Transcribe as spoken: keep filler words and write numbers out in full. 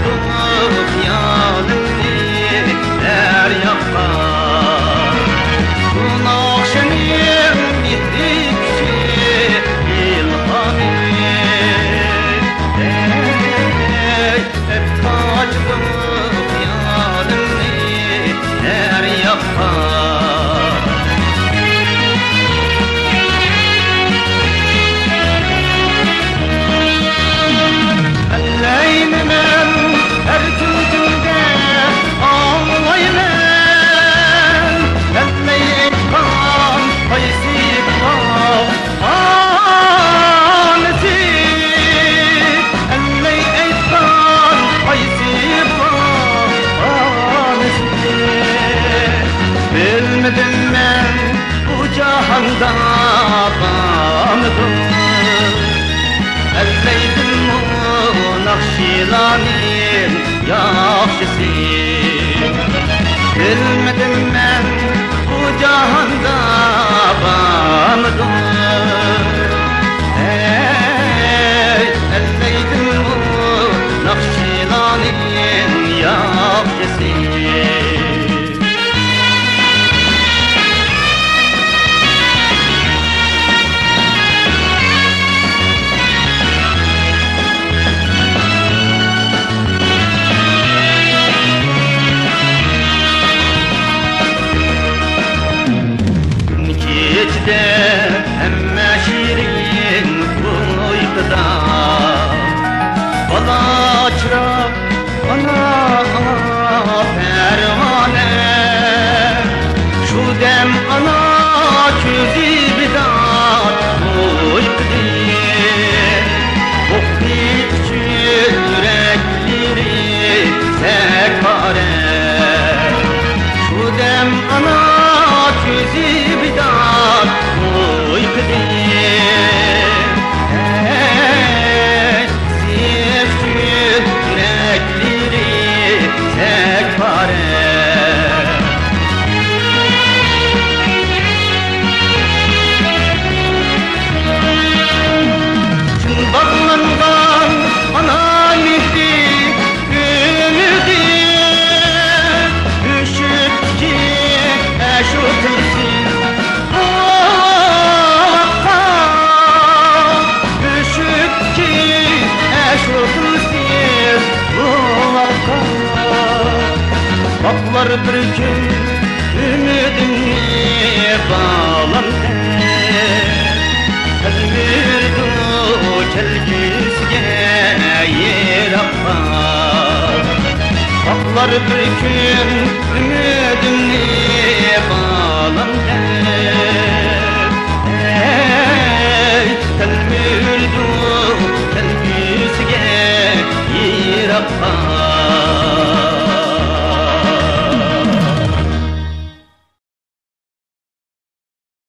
بۇ خىيالىمنى ھەر ياققا. بۇ ناخشىنىڭ مېھرى، كۈچى، ئىلھامى. ئەي، ئەپتاچ بۇ خىيالىمنى ھەر ياققا. ئەللەينى مەن ھەر كۈن تۈندە ئاڭلايمەن، ئەللەي ئېيتقان قايسى بۇلاق ئانىسى، ئەللەي ئېيتقان قايسى بۇلاق ئانىسى. بىلمىدىم مەن بۇ جاھاندا بارمىدۇ ئەللەيدىمۇ ناخشىلارنىڭ ياخشىسى. بىلمىدىم مەن بۇ جاھاندا بارمىدۇ ئەي، ئەللەيدىمۇ ناخشىلارنىڭ ياخشىسى. كېچىدە ھەممە شېرىن ئۇيقۇدا، بالا چىراغ ئانا، ئانا پەرۋانە، شۇ دەم ئانا كۆزى بىدار ئۇيقۇدىن، ئوقنى ئۈچۈن يۈرەكلىرى سەكارە. شۇ دەم ئانا كۆزى بىدار ئۇيقۇدىن. ھەي، سېنىڭ ئۈچۈن يۈرەكلىرى سەكارە. چىن باغلانغان ئانا مېھرى ئۈمىدى ئۆچۈپتىكى ئاشۇ تىلسىز بۇلاققا، ئۆچۈپتىكى ئاشۇ تىلسىز بۇلاققا. باغلار بىر كۈن ئۈمىدىمنى بالامدەك، تەلمۈرىدۇ كەلگۈسىگە يىراققا. باغلار بىر كۈن ئۈمىدىمنى